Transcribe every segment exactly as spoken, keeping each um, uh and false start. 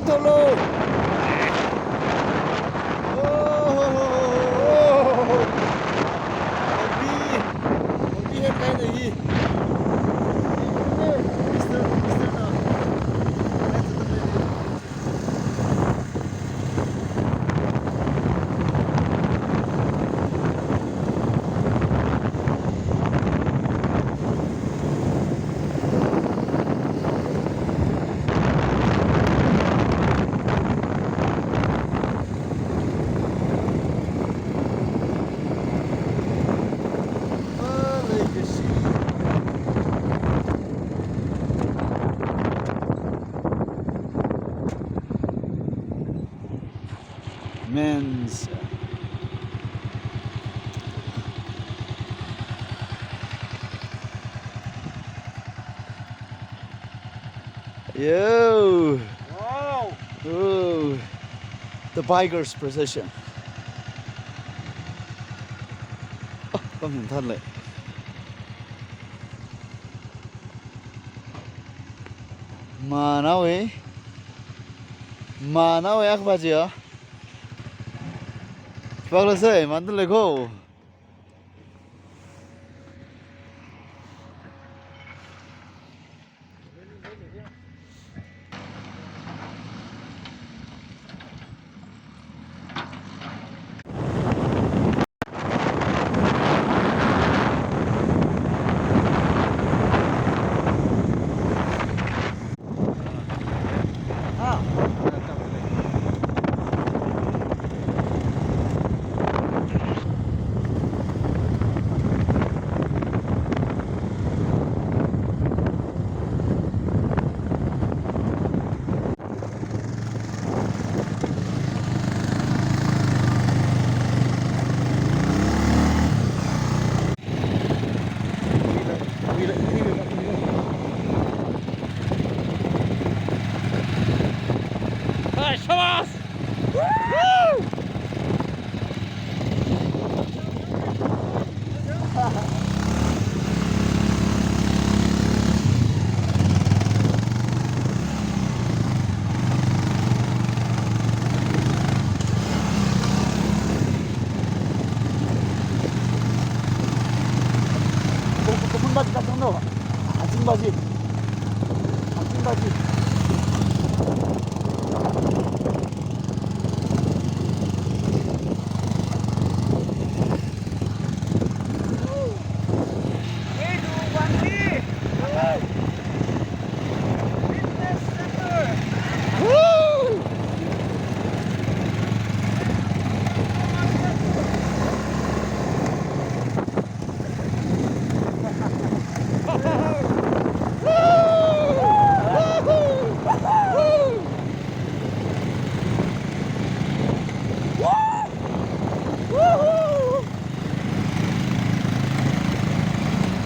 Tolo. Oh, oh, oh, oh, oh. Hobby. Hobby hai kaina hi. Mister, Mister na. Men's. Yo. Wow. Ooh. The bikers procession. Oh, pamthanle. Manao e. Manao e akbaji ya. Paklase, mandu leko. Hey, show us! Woo!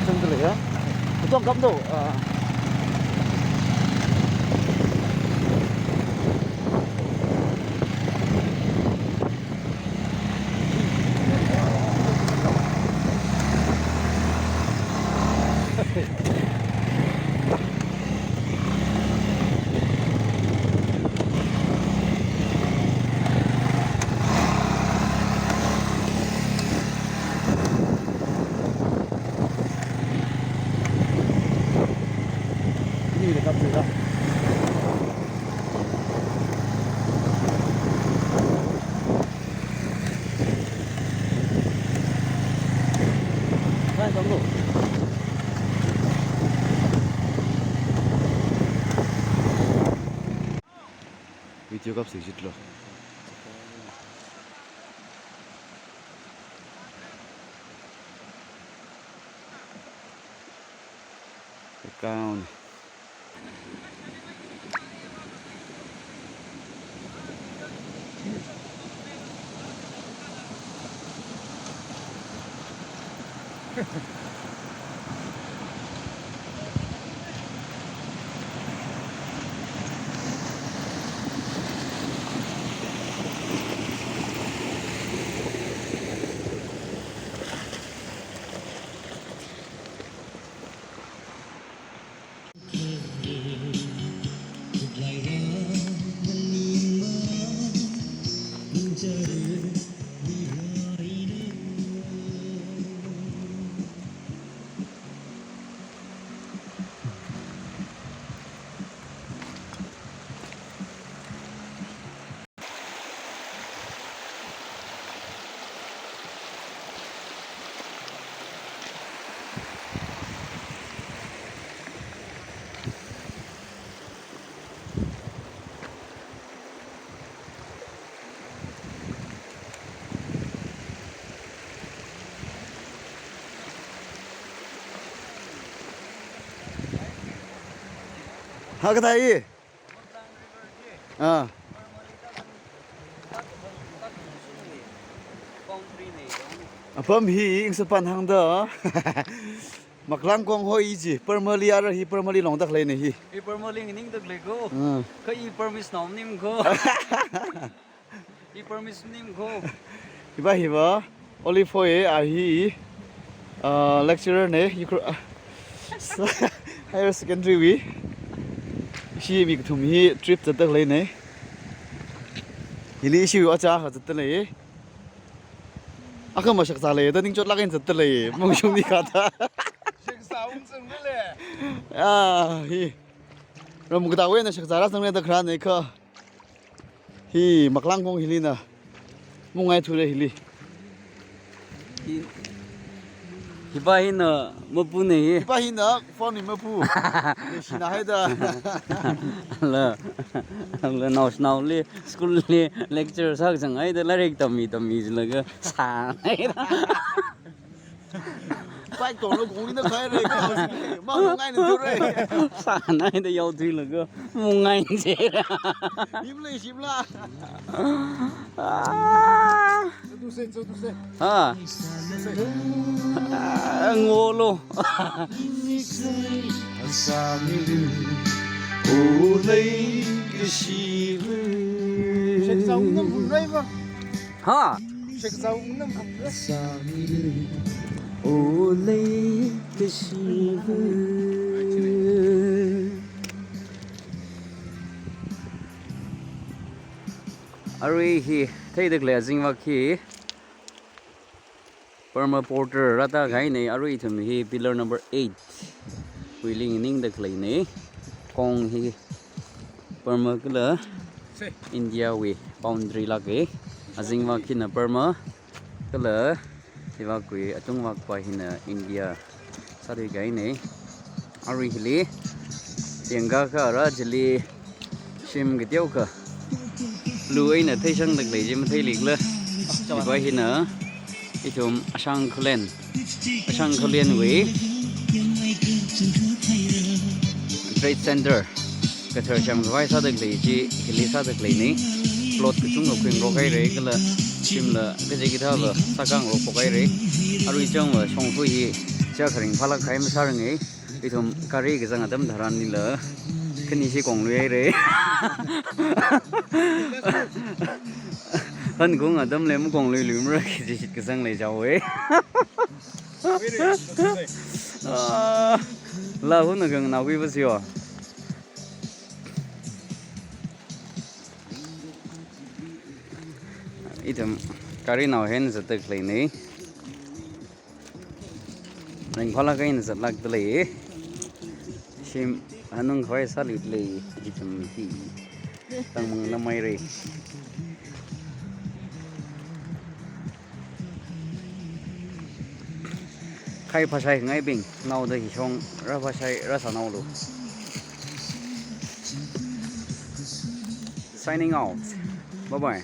Tungkali ya. Kachungkhamdo. Ah. Video kapsi jitlo. Account. Ha, kathā i? Ah. Apam hi ing sapan hāngda. Maklangkong hoi i ji, Burma li ara hi, Burma li longda khalei nei hi. I Burma li ningda khalei ko. Ah. Kha i Burmese nao nim ko. I Burmese nim ko. Hiva hiva, Olive hoi a hi, ah, lecturer nei, Ukhr-, ah, higher secondary wui. Ishi mi kathum hi trip zatda khalei nei. Hili ishi yu acha ha zatda lei. Akha mashakzā lei, da ningchot lāk eina zatda lei, mungshung ni kata. Shakzā ungsang lei. Ah, hi. Ram kathāwui eina shakzā rāsang lei da kharā nei kha. Hi, Maklangkong hili na. Mungngai thura hili. Hi, hiva hina mapu nei hi. Hiva hina phone ni mapu. Leishina haida. La, la, naoshinao li, school li, lecture sākazang haida, lairik tammi, tammi jilaga, sānai. Bike tonglo kong ina khai re, ka, ma mungngai na tu re. Sānai da yau tui laga, mungngai je. Him le, shim la. Ah. Tuse, tuse. Ha. Ah, ngolo. Shakzā ungsang rai ba. Ha. Shakzā ungsang rai ba. Arui hi, theida khalei azingvak hi. Burma border rāda kahai nei, arui ithum hi pillar number eight wui li nganingda khalei nei. Kong hi Burma kala India wui boundary lāka. Azingvak hina Burma kala hivak wui atungvak pa hina India sāthui kahai nei. Arui hili yangkakha ara chili shim kateokha blue eina theisangda khalei chi matheili kala. Hiva hina ithum Ashang Khullen, Ashang Khullen wui Trade Center kathar semkhavai sāda khalei chi hili sāda khalei nei. Plot kachungkha khuingarok haira kala shimla kaji kathāva sākhangarok phok haira. Arui changva shongfa hi chā kharing phālāk kahai masāranga. Ithum gari kazang atam tharanlila khani shi konglui haira. Hankung atamli makonglui luimara kaji shitkasang leichaowa. Ah, la huna kang na kui ba siyo. Ithum gari nao hen zatda khalei nei. Ringphālāk eina zatlākda lei. Shim hanungkhavai sāluida lei. Ithum hi tangmang lamai re. Khai phāshaingaibing naoda hishong rāphāshai rāsānaolu. Signing out. Bye bye.